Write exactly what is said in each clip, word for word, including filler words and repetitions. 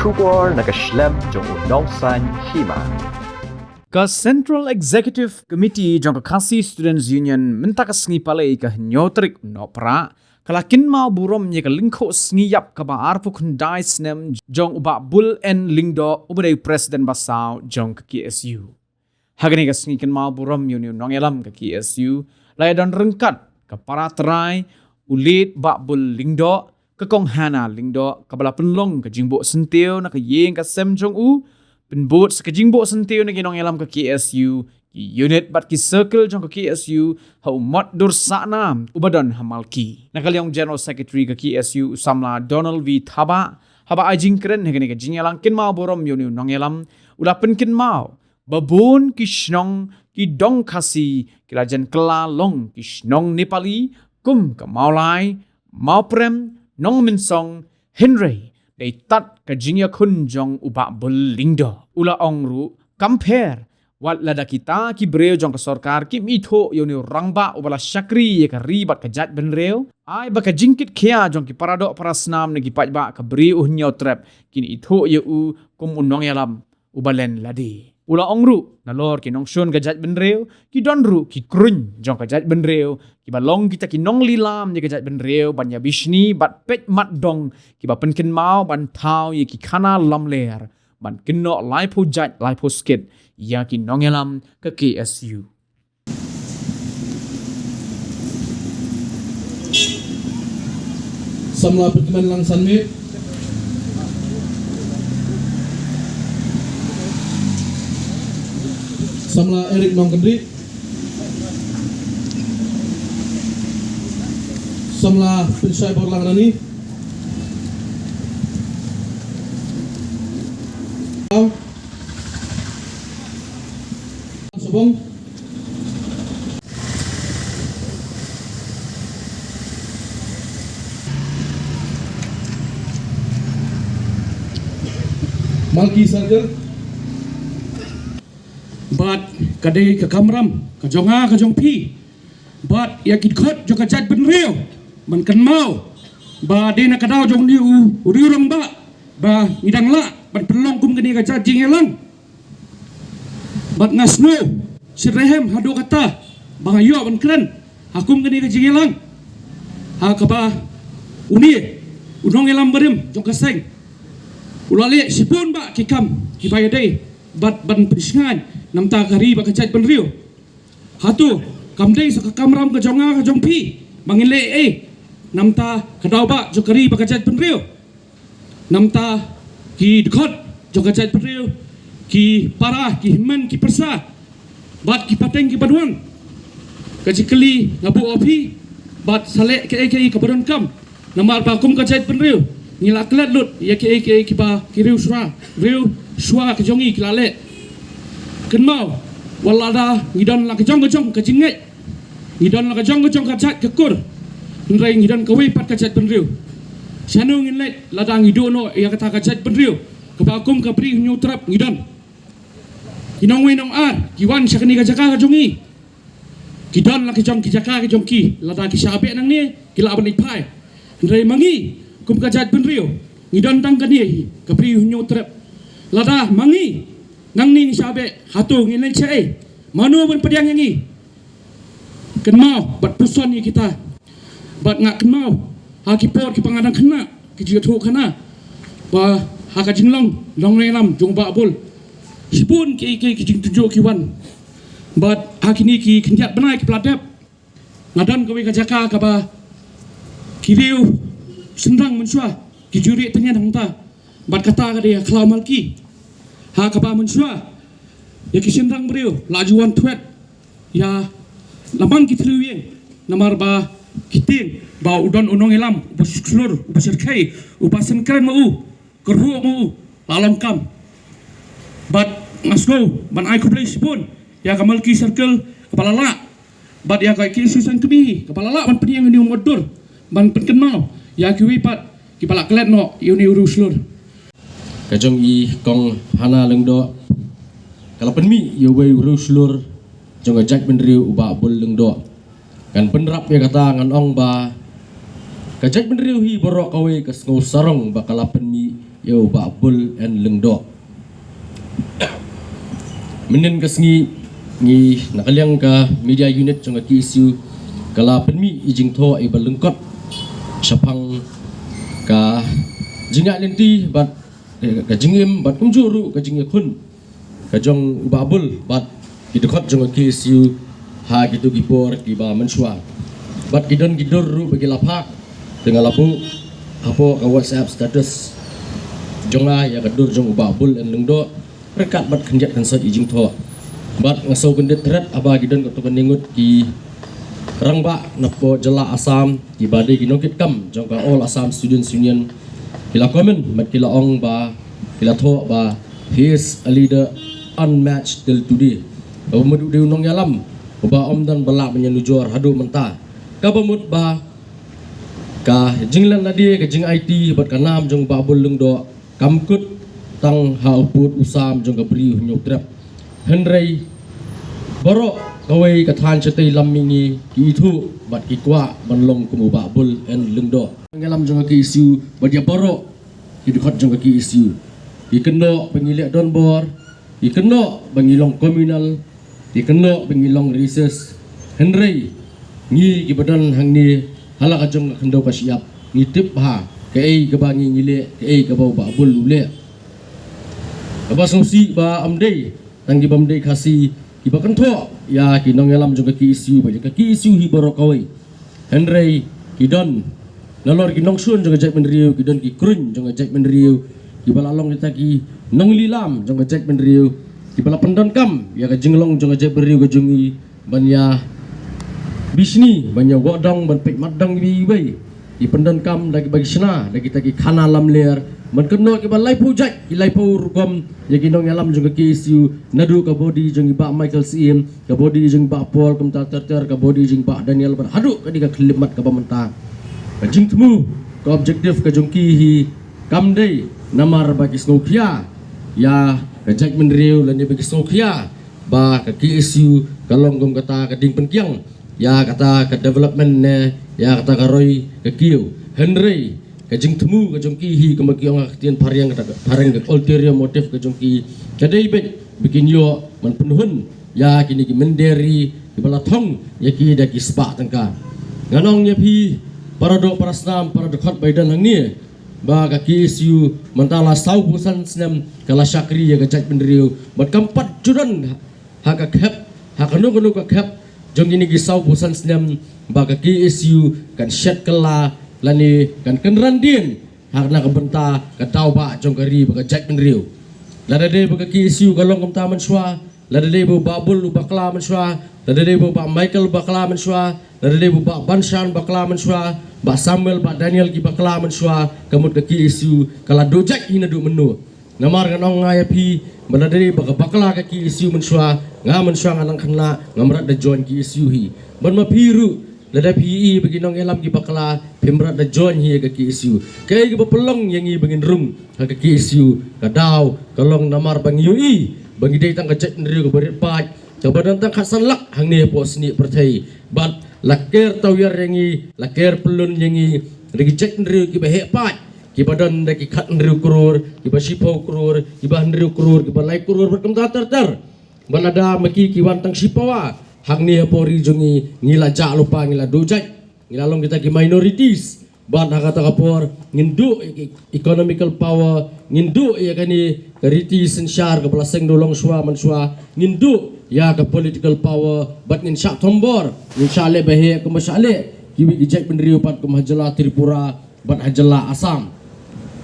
Khubor na ka shlem jong u Nongsaiñ Hima. Ka Central Executive Committee jong ka Khasi Students Union mynta ka sngi Palei ka hynñiew tarik Nohprah ka la kynmaw burom ïa ka lyngkhuh sngi ïap kaba arphew khyndai snem jong u Bah Bull N Lyngdoh uba dei u President ba saw jong ka K S U. Ha kane ka sngi kynmaw burom ïa une u nongïalam ka K S U la ïadon ryngkat ka para trai u Late Bah Bull Lyngdoh, ka Kong Hana Lyngdoh kaba la pynlong ka jingbuh syntiew na ka ïing ka sem jong u. Pynbud sa ka jingbuh syntiew na ki nongïalam ka K S U, ki unit bad ki circle jong ka K S U ha u Mot Dur Sahnam uba don ha Malki. Na ka liang General Secretary ka K S U u samla Donald V Thabah, haba ai jingkren ha kane ka jingïalang kynmaw burom ïa une u nongïalam, u la pynkynmaw ba bun ki shnong ki dong Khasi ki la jan kylla long ki shnong Nepali kum ka Mawlai, Mawprem, Nongmynsong, hynrei dei tad ka jingïakhun jong u Bah Bull Lyngdoh. U la ong ruh kam pher wat lada kita ki briew jong ka sorkar kim ithuh ïa une u rangbah uba la shakri ïa ka ri bad ka jaitbynriew, ai ba ka jingkit khia jong ki paradoh parasnam ne ki paidbah ka bri u Hynñiewtrep kin ithuh ïa u kum u nongïalam uba len lade. U la ong ruh nalor ki nongshun ka jaitbynriew ki don ruh ki kruiñ jong ka jaitbynriew kiba long kita ki nonglilam ïa ka jaitbynriew ban ïa bishni bad peit mat dong kiba pynkynmaw ban thaw ïa ki khana lamler ban kynnoh laiphew jait laiphew skit ïa ki nongïalam ka K S U. Samla Pyrkmen Langsanmih. Samla Eric Nongkyndit. Samla Pynshai Borlang Rani. Sabong. Malki Circle. Bad ka dei ka kamram ka jong nga ka jong phi. Bad ïa ki dkhot jong ka jaitbynriew ban kynmaw ba dei na ka daw jong une u riew rangbah ba ngi dang lah ban pynlong kum kane ka jait jingïalang. Bad nga sngew shitrhem haduh katta ba nga ïoh ban kren ha kum kane ka jingïalang ha kaba une u nongïalam barim jong ka seng u la leh shibun bah ki kam kiba ïadei bad ban pynshngaiñ namar ka ri bad ka jaitbynriew. Hato kam dei sa ka kamram ka jong nga ka jong phi ba ngin leh ei namar ka daw bah jong ka ri bad ka jaitbynriew? Namar ki dkhot jong ka jaitbynriew, ki para, ki hynmen, ki pyrsa bad ki pateng ki ba don. Ka jingkylli nga buh ïa phi bad sa leh kaei kaei kaba donkam. Namar ba kum ka jaitbynriew ngi la klet lut ïa kaei kaei kiba ki riewshuwa, riewshuwa ka jong ngi ki la leh. Kynmaw wat lada ngi don la ka jong ka jong ka jingngeit, ngi don la ka jong ka jong ka jait ka kur, hynrei ngi don kawei pat ka jaitbynriew. Shano ngin leit lada ngi duh noh ïa kata ka jaitbynriew kaba kum ka Bri Hynñiewtrep ngi don? Ki nongwei nongar ki wan sha kane ka jaka ka jong ngi, ki don la ki jong ki jaka ki jong ki, lada ki shah beh nangne ki lah ban ïaid phai. Hynrei ma ngi kum ka jaitbynriew ngi don tang kane hi ka Bri Hynñiewtrep. Lada ma ngi nangne ngi shah beh, hato ngin leit shaei? Mano ban pdiang ïa ngi? Kynmaw bad puson ïa kita. Bad nga kynmaw ha ki por kiba nga dang khynnah, ki jingïathuhkhana ba ha ka jinglong nongïalam jong Bah Bull, shibun ki, ki, ki jingtynjuh ki wan. Bad ha kine ki khyndiat bnai kiba la dep, nga don kawei ka jaka kaba ki riew shynrang mynshuwa ki ju rieh tyngen hangta. Bad kata ka dei ha Khlaw Malki, ha kaba mynshuwa ïa ki shynrang briew la ju wan thwet ïa la mang ki thliew ïing, namar ba ki tieng ba u don u nongïalam uba shlur, uba shyrkhei, uba sngewkren ma u, kyrhuh ma u, la long kam. Bad nga sngew ban ai khublei shibun ïa ka Malki Circle kaba la lah, bad ïa ka K S U Saiñ Kmie kaba la lah ban pynïeng ïa une u mutdur ban pynkynmaw ïa kiwei pat kiba la klet noh ïa une u riewshlur. Ka jong i Kong Hana Lyngdoh ka la pynmih ïa uwei u riewshlur jong ka jaitbynriew u Bah Bull Lyngdoh. Ngan pynrap ïa kata, ngan ong ba ka jaitbynriew hi baroh kawei ka sngew sarong ba ka la pynmih ïa u Bah Bull N Lyngdoh. Mynnin ka sngi ngi na ka liang ka media unit jong ka K S U ka la pynmih i jingthoh iba lyngkot shaphang ka jingïaid lynti bad, eh, ka jingim bad kumjuh ruh ka jingïakhun ka jong u Bah Bull bad ki dkhot jong ka K S U ha kito ki por kiba mynshuwa. Bad ki don ki dur ruh ba ki la phah, te nga la buh hapoh ka WhatsApp status jong nga ïa ka dur jong u Bah Bull N Lyngdoh ryngkat bad khyndiat khynsoit i jingthoh. Bad nga sngewkyndit thret haba ki don kato kane ngut ki rangbah napoh jylla Assam kiba dei ki nongkitkam jong ka All Assam Students Union ki la comment bad ki la ong ba, ki la thoh ba, "He is a leader unmatched till today." Kaba mut u dei u nongïalam uba ym don ba lah ban ïanujor haduh mynta. Kaba mut ba ka jinglen lade, ka jingaiti bad ka nam jong u Bah Bull Lyngdoh kam kut tang ha u pud u sam jong ka Bri u Hynñiewtrep. Hynrei baroh kawei ka thaiñ shatei lam mihngi ki ithuh bad ki kwah ban long kum u Bah Bull N Lyngdoh. Nongïalam jong ka K S U bad ïa baroh ki dkhot jong ka K S U, ki kynnoh ba ngi leh donbor, ki kynnoh ba ngi long communal, ki kynnoh ba ngi long racist. Hynrei ngi kiba don hangne ha la ka jong ka khyndew ka shyiap ngi tip bha kaei kaba ngi, ngi leh, kaei kaba u Bah Bull u leh. Kaba sngewsih ba ym dei tang ki bym dei Khasi kiba kynthoh ïa ki nongïalam jong ka K S U bad ïa ka K S U hi baroh kawei. Hynrei ki don nalor ki nongshun jong ka jaitbynriew, ki don ki kruiñ jong ka jaitbynriew kiba la long kita ki nonglilam jong ka jaitbynriew kiba la pyndonkam ïa ka jinglong jong ka jaitbynriew ka jong ngi ban ïa bishni, ban ïa wad dong, ban peit mat dong iwei iwei. Ki pyndonkam da kiba ki shna da kita ki khana lamler ban kynnoh kiba laiphew jait, ki laiphew rukom ïa ki nongïalam jong ka K S U, naduh ka body jong i Bah Michael Syiem, ka body jong i Bah Paul, kumta ter ter ka body jong i Bah Daniel bad haduh ka dei ka khyllipmat kaba mynta. Ka jingthmu, ka objective ka jong ki hi kam dei namar ba ki sngewkhia ïa ka jaitbynriew lane ba ki sngewkhia ba ka K S U ka long kum kata ka dieng pynkiang ïa kata ka development ne ïa kata ka roi ka kiew. Hynrei ka jingthmu ka jong ki hi kumba ki ong ha ka ktien phareng, kata ka phareng, ka ulterior motive ka jong ki ka dei beit ba kin ïoh ban pynhun ïa kine ki mynder ri kiba la thong ïa ki da ki spah tyngka. Ngan ong ïa phi para doh para snam, para dkhot ba ïadon hangne, ba ka K S U mynta la sawphew san snem ka la shakri ïa ka jaitbynriew bad kam pat ju don ha ka khep, ha kano kano ka khep jong kine ki sawphew san snem ba ka K S U kan shet kylla lane kan kynran dien ha na ka bynta ka daw bah jong ka ri bad ka jaitbynriew. Lada dei ba ka K S U ka long kumta mynshuwa, lada dei ba u Bah Bull u bakla mynshuwa, lada dei ba u Bah Michael u bakla mynshuwa, lada dei ba u Bah Banshan bakla mynshuwa, Bah Samuel, Bah Daniel ki bakla mynshuwa, ka mut ka K S U ka la duh jait hi naduh mynno. Namar ngan ong nga ïa phi, ba lada dei ba ka bakla ka K S U mynshuwa, nga mynshuwa nga nang khynnah, ngam rat da join K S U hi. Bad ma phi ruh, lada phi ïohi ba ki nongïalam ki bakla, phim rat da join hi ïa ka K S U. Kaei kaba pynlong ïa ngi ba ngin rung ha ka K S U? Ka daw ka long namar ba ngi ïohi ba ngi dei tang ka jaitbynriew kaba rit paid, kaba don tang khatsan lak hangne hapoh snieh pyrthei. Bad la ker tawiar ïa ngi, la ker pyllun ïa ngi da ki jaitbynriew kiba heh paid, kiba don da ki khathynriew klur, kiba shiphew klur, kiba hynriew klur, kiba lai klur bad kumta ter ter. Bad lada ma ki ki wan tang shi pawa hangne hapoh ri jong ngi, ngi la jah lypa, ngi la duh jait, ngi la long kita ki minorities. Bad ha kata ka por ngin duh ïa ki economical power, ngin duh ïa kane ka riti synshar kaba la seng da u longshuwa manshuwa, ngin duh ïa ka political power bad ngin shah thombor, ngin shah leh ba heh kumba shah leh kiwei ki jaitbynriew pat kum ha jylla Tripura bad ha jylla Assam.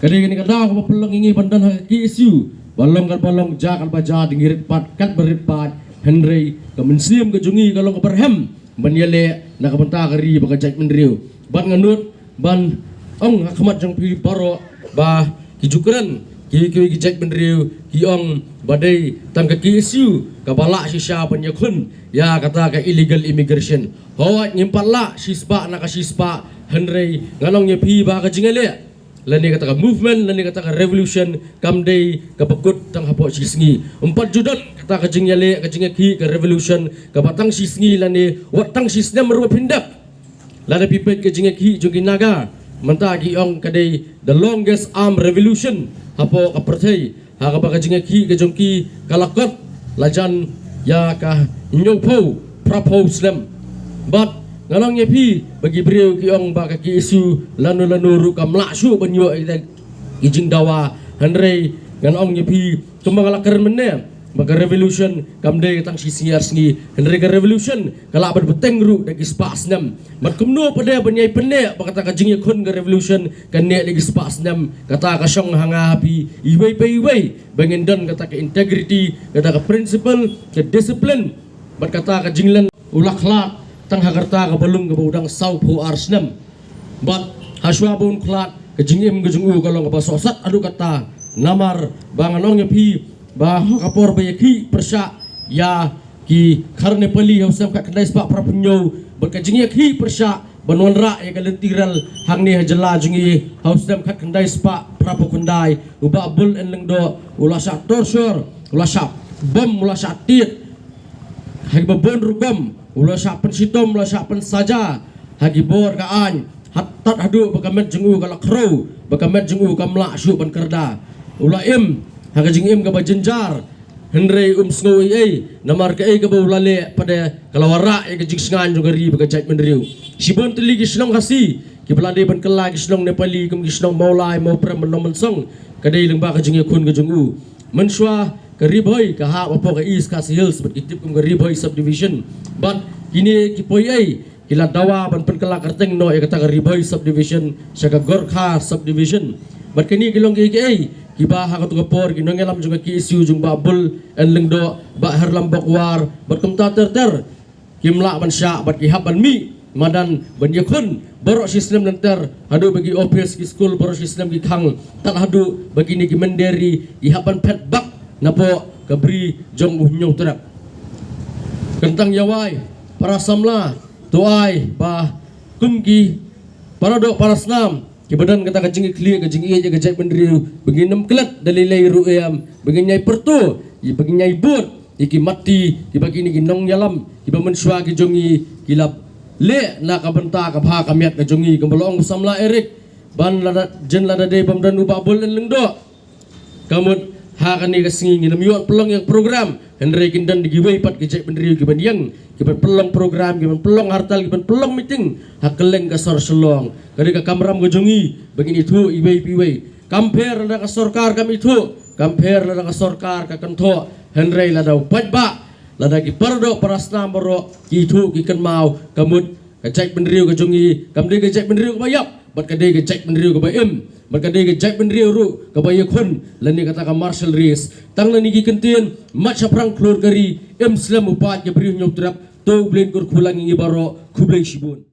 Ka dei kane ka daw kaba pynlong ïa ngi ban don ha ka K S U, ba long katba long, jia katba jia, da ngi rit paid katba rit paid, hynrei ka mynsiem ka jong ngi ka long kaba rhem ban ïaleh na ka bynta ka ri bad ka jaitbynriew. Bad nga nud ban ong ha khmat jong phi baroh ba ki ju kren kiwei kiwei ki jaitbynriew ki ong ba dei tang ka K S U kaba lah shisha ban ïakhun ïa kata ka illegal immigration. Hooid, ngim pat lah shispah na ka shispah, hynrei ngan ong ïa phi ba ka jingïaleh lane kata ka movement lane kata ka revolution kam dei kaba kut tang hapoh shi sngi. Ym pat ju don kata ka jingïaleh, ka jingïakhih, ka revolution kaba tang shi sngi lane wat tang shi snem ruh phin dep. Lada phi peit ka jingïakhih jong ki Naga, Mynta ki ong ka dei the longest armed revolution hapoh ka pyrthei, ha kaba ka jingïakhih ka jong ki ka la kot la jan ïa ka hynñiewphew phraphew snem. Bad ngan ong ïa phi ba ki briew ki ong ba ka K S U lano lano ruh kam lah shuh ban ïoh ïa ki jingdawa, hynrei ngan ong ïa phi kumba nga la kren mynne ba ka revolution kam dei tang shi sngi ar sngi, hynrei ka revolution ka lah ban bteng ruh da ki spah snem. Bad kumno pat de ban ïai pynneh ba kata ka jingïakhun ka revolution kan neh da ki spah snem? Kata ka shong ha nga ha phi iwei pa iwei ba ngin don kata ka integrity, kata ka principle, ka discipline, bad kata ka jinglen. U la khlad tang ha ka rta kaba lung kaba u dang sawphew ar snem. Bad hashwa ba un khlad, ka jingim ka jong u ka long kaba sohsat haduh katta. Namar ba ngan ong ïa phi ba ha ka por ba ïakhih pyrshah ïa ki khar Nepali ha u snem khatkhyndai spah phraphew hynñiew, bad ka jingïakhih pyrshah ban wanrah ïa ka lynti rel hangne ha jylla jong ngi ha u snem khatkhyndai spah phraphew khyndai, u Bah Bull N Lyngdoh u la shah torture, u la shah bom, u la shah tied ha kiba bun rukom, u la shah pynshitom, u la shah pynsaja ha ki bor ka aiñ, haduh tad haduh ba ka met jong u ka la khrew, ba ka met jong u kam lah shuh ban kyrda. U la im ha ka jingim kaba jynjar, hynrei um sngew ei ei, namar kaei kaba u la leh pat de ka la wanrah ïa ka jingshngaiñ jong ka ri bad ka jaitbynriew. Shibun tylli ki shnong Khasi kiba la dei ban kylla ki shnong Nepali kum ki shnong Mawlai, Mawprem bad Nongmynsong, ka dei lyngba ka jingïakhun ka jong u. Mynshuwa ka Ri Bhoi ka hap hapoh ka East Khasi Hills bad ki tip kum ka Ri Bhoi subdivision. Bad kine ki poi ei ki la dawa ban pynkylla kyrteng noh ïa kata ka Ri Bhoi subdivision sha ka Gorkha subdivision. Bad kine ki long kiei kiei kiba ha kato ka por ki nongïalam jong ka K S U jong Bah Bull N Lyngdoh, Bah Herlambok War bad kumta ter ter kim lah ban shah bad ki hap ban mih madan ban ïakhun baroh shi snem lynter haduh ba ki ophis ki skul baroh shi snem ki khang, tad haduh ba kine ki mynder ri ki hap ban phet bak napoh ka bri jong u Hynñiewtrep. Kyntang ïawai para samla, to ai ba kum ki para doh para snam kiba don kata ka jingïakhun ka jingïeit ïa ka jaitbynriew ba ngin ym klet da lei lei ruh em, ba ngin ïai pyrto, ba ngin ïai bud ïa ki matti kiba kine ki nongïalam kiba mynshuwa ki jong ngi ki la leh na ka bynta ka bha ka miat ka jong ngi. Kumba la ong u samla Eric, ban lada jin lada dei bym don u Bah Bull N Lyngdoh, ka mut ha kane ka sngi ngin ym ïoh pynlong ïa ka program, hynrei kin don da kiwei pat ki jaitbynriew kiban ïeng kiban pynlong program, kiban pynlong hartal, kiban pynlong meeting ha kylleng ka sor Shillong. Ka dei ka kamram ka jong ngi ba ngin ithuh iwei pa iwei. Kam pher lada ka sorkar kam ithuh, kam pher lada ka sorkar ka kynthoh, hynrei lada u paidbah, lada ki para doh para snam baroh ki ithuh ki kynmaw, ka mut ka jaitbynriew ka jong ngi kam dei ka jaitbynriew kaba ïap, bad ka dei ka jaitbynriew kaba im, bad ka dei ka jaitbynriew ruh kaba ïakhun lane kata ka martial race. Tang lane ki kyntien, mat shaphrang khlur ka ri, im slem u paid ka bri u Hynñiewtrep. To U Blei un kyrkhu lang ïa ngi baroh. Khublei shibun.